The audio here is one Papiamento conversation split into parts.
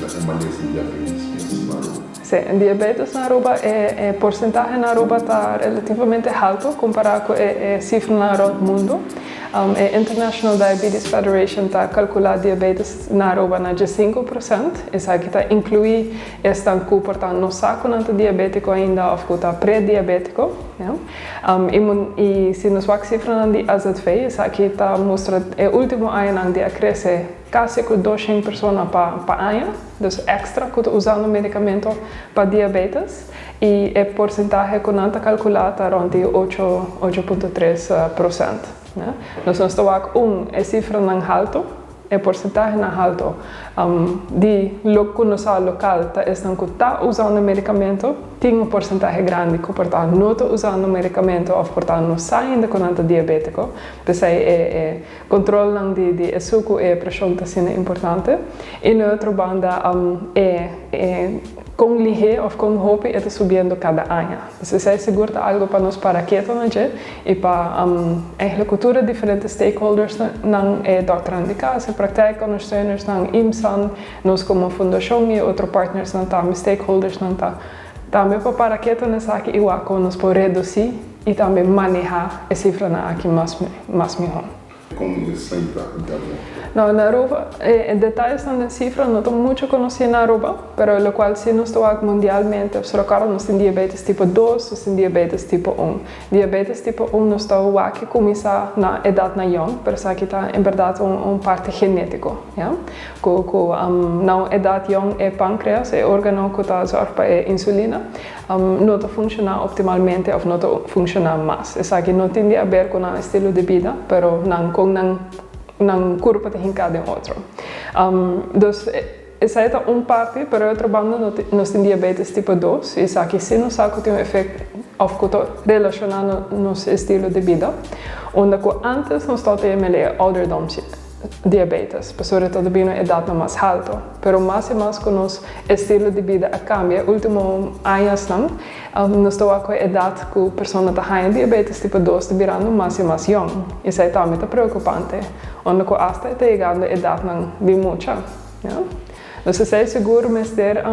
E malesa di diabetes mes na Aruba? Si, diabetes na Aruba, e porcentahe na Aruba ta relativamente halto compara cu e cifranan rond mundo. E International Diabetes Federation ta calcula diabetes na Aruba na 15%. Esaki ta inclui esnan cu por ta no sa cu nan ta diabetico ainda of cu ta pre-diabetico. Ja. Y si nos wak cifranan di AZV, esaki ta mustra e ultimo añanan di a crece casi cu 200 persona pa aña, dus extra cu ta usando medicamento pa diabetes, y e porcentahe cu nan ta calcula ta rond di 8, 8.3%. Ja. Dus nos ta wak e cifranan halto, e porcentahenan halto di loke nos sa local ta esnan cu ta usando medicamento, tin un porcentahe grandi cu por ta no ta usando medicamento of por ta no sa ainda cu nan ta diabetico. Pesey e controlnan di suco y presion ta asina importante. Y na otro banda, e con lihe of con hopi e ta subiendo cada aña. Dus esey sigur ta algo pa nos para keto na dje y pa eigenlijk tur diferente stakeholders nan, e dokter di cas, e praktijkondersteuners nan, IMSAN, nos como fundacion y otro partners nan tambe, stakeholders nan ta tambe pa para keto na esaki y wak con nos por reduci y tambe maneha e cifranan aki mas miho. Con esey ta na Aruba? No, na Aruba, detayenan di cifra no ta mucho conoci na Aruba, pero locual si nos ta mundialmente, observa, nos tin diabetes tipo 2, nos tin diabetes tipo 1. Diabetes tipo 1 nos ta wak cuminsa na edad na jong, pero esaki ta en berdad un parti genetico, ja? Cu na edad jong e pancreas, e organo cu ta zorg pa e insulina, no ta funciona optimalmente of no ta funciona mas. Esaki no tin di haber cu nan estilo di bida, pero nan con nan curpa ta hinca den otro. Dus esey ta un parti, pero otro banda nos tin diabetes tipo 2, y esaki si nos sa cu tin un efecto of cu ta relaciona nos estilo di bida. Unda cu antes nos tabata yama ouderdom diabetes, pasobra ta bin edad mas halto. Pero mas y mas cu nos estilo di bida a cambia, ultimo añanan, nos ta cu edad cu persona ta haya diabetes tipo 2 ta birando mas y mas jong. Esey tambe ta preocupante. Unda cu hasta ta yegando edad nan di mucha. Ja? Dus esey sigur mester,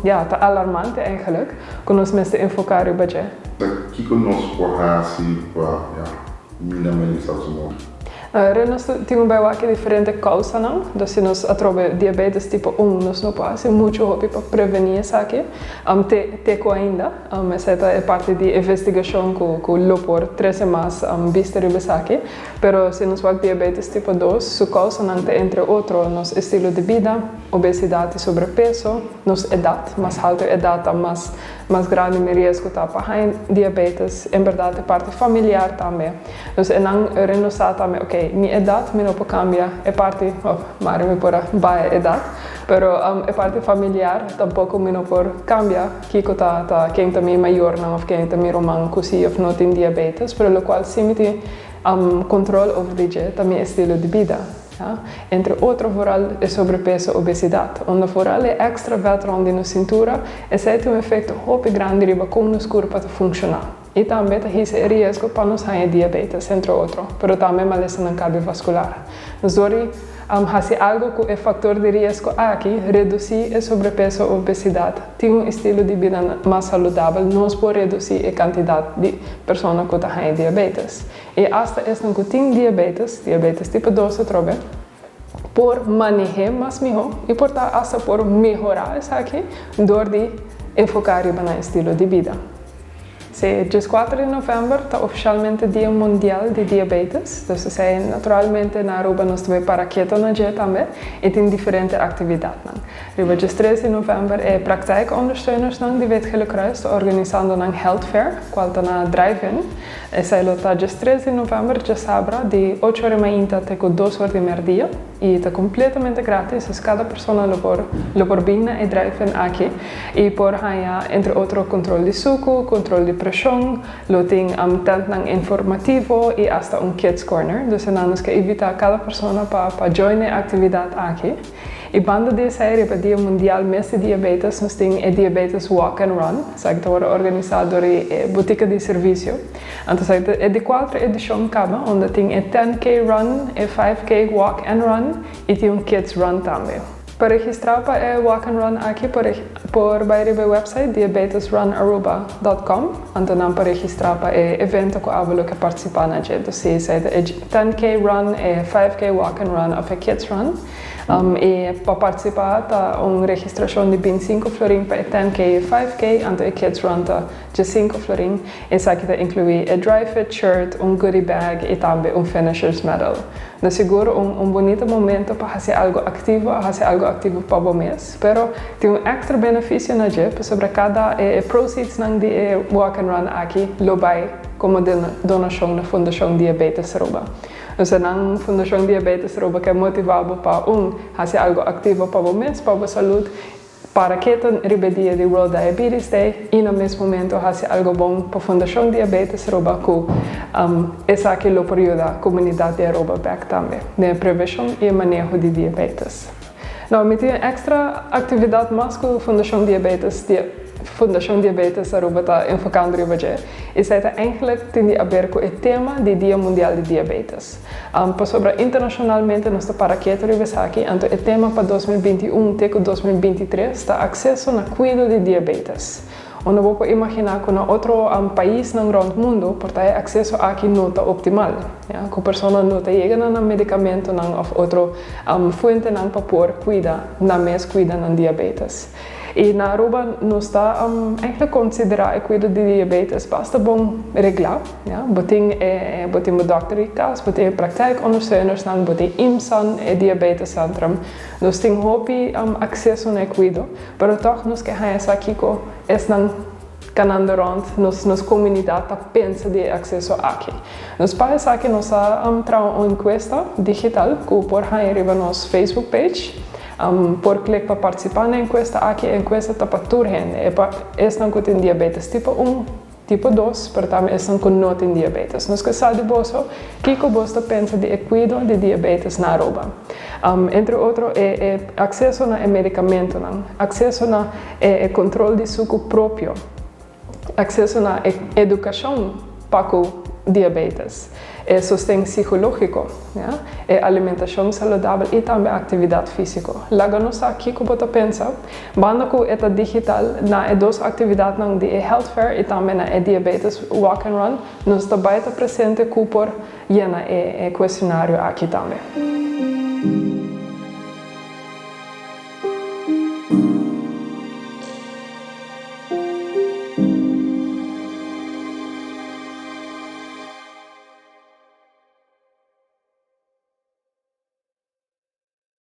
ja, ta alarmante eigenlijk, cu nos mester enfoca riba dje. Kico nos por haci pa, ja, minimalisa su? Nos tin bay wak diferente causanan. Dus si nos atrobe diabetes tipo 1, nos no por haci mucho hopi pa preveni esaki. Te cu ainda. Esey ta parti di investigacion cu lo por trece mas bista riba esaki. Pero si nos wak diabetes tipo 2, su causanan ta entre otro nos estilo di bida, obesidad y sobrepeso, nos edad, mas halto edad mas grandi e riesgo ta pa diabetes, en berdad e parti familiar tambe. Dus nan nos sa tambe, ok, mi edad mi no por cambia, e parti, oh, maar mi por bay edad, pero e parti familiar tampoco mi no por cambia, kico ta ken ta mi mayornan of ken ta mi ruman cu si of no tin diabetes, pero locual si mi tin control over dje ta mi estilo di bida. Ja? Entre otro vooral e sobrepeso, obesidad. Unda vooral e extra vet rond di nos cintura, esey tin un efecto hopi grandi riba con nos curpa ta funciona. Y tambe ta hisa e riesgo pa nos haya diabetes, entre otro, pero tambe malesa cardiovascular. Nos dor di haci algo cu e factor di riesgo aki, reduci e sobrepeso, obesidad, tin un estilo di bida mas saludabel, nos por reduci e cantidad di persona cu ta haya diabetes. Y hasta esnan cu tin diabetes, diabetes tipo 2 atrobe, por maneha mas miho y por ta hasta por mehora esaki dor di enfoca riba nan estilo di bida. Si, 4 di november ta oficialmente Dia Mundial di Diabetes. Dus esey naturalmente na Aruba nos tambe para keto na dje tambe y tin diferente actividad. Riba 3 di november e praktijkondersteuners nan di Wit Gele Kruis ta organisando nan Health Fair, cual ta na drive-in. Esey lo ta 3 di november, diasabra, di 8 or di mainta te 2 or di merdia. Y ta completamente gratis, dus cada persona lo por bin na e drive-in aki. Y por haya, entre otro, control di suco, control di presion, lo tin tent nan informativo y hasta un kids corner. Dus nos kier invita cada persona pa join e actividad aki. Y banda di esey, riba Dia Mundial mes di Diabetes, nos tin e Diabetes Walk and Run, esaki ta organisa door e Botica di Servicio. Anto, e di 4 edicion caba, unda tin e 10K Run, e 5K Walk and Run y tin un Kids Run tambe. Pa registra pa e walk and run aki por por bay riba e website diabetesrunaruba dot com anto nan por registra pa e evento cu abo lo ke participa na dje. Dus si esey ta e 10K run, e 5K walk and run of e kids run. Y pa participa ta un registracion di 25 florin pa e 10K y e 5K anto e kids run ta 15 florin. Esaki ta inclui e dry fit shirt, un goodie bag y tambe un finisher's medal. Na sigur un un bunita momento pa haci algo activo a haci algo activo pa bo mes, pero tin un extra beneficio na dje pasobra cada e e proceedsnan di e walk and run aki lo bay como donacion na Fundacion Diabetes Aruba. Entonces nan Fundacion Diabetes Aruba ke motiva bo pa un haci algo activo pa bo mes, pa bo salud Para ke ta riba e dia di World Diabetes Day y na mes momento haci algo bon pa Fundacion Diabetes Aruba cu esaki lo por yuda comunidad di Aruba bek tambe den e prevencion y e maneho di diabetes. Nou, mi tin un extra actividad mas cu Fundacion Diabetes Fundacion Diabetes Aruba ta enfocando riba dje y esey ta eigenlijk tin di haber cu e tema di Dia Mundial di Diabetes. Pasobra internashonalmente nos ta para ketu riba esaki, anto e tema pa 2021 te ku 2023 ta akseso na kuido di diabetes. Unda bo por imaginá ku na otro paisnan rònt mundu por ta e akseso aki no ta optimal, ya, ku persona no ta yega na nan medikamentonan òf otro fuentenan pa por kuida nan mes kuida nan diabetes. I na Aruba nos ta eigenlijk konsiderá e kuido di diabetes basta bon reglá. Ja, bo tin e bo tin bo dòkter di kas, bo tin e praktijkondersteunersnan, bo tin IMSAN, e diabetescentrum. Nos tin hopi akseso na e kuido, pero tòg nos ke haña sa kiko esnan kanando rònt nos nos komunidat ta pensa di e akseso aki. Nos pa esaki nos a traha un enkuesta digital ku por haña riba nos Facebook page. Por klik pa partisipá na e enkuesta aki. E enkuesta ta pa tur hende, e pa esnan ku tin diabetes tipo un, tipo dos, pero tambe esnan ku no tin diabetes. Nos ke sa di boso kiko bos ta pensa di e kuido di diabetes na Aruba. Entre otro e e akseso na e medikamentonan, akseso na e e kontrol di suku propio, Akseso na e edukashon pa ku diabetes, e sosten sikológiko, ya, e alimentashon saludabel i tambe aktividat físiko. Laga nos sa kiko bo ta pensa. Banda ku e ta digital, na e dos aktividatnan di e Health Fair i tambe na e Diabetes Walk and Run, nos ta bai ta presente ku por yena e kuestionario aki tambe.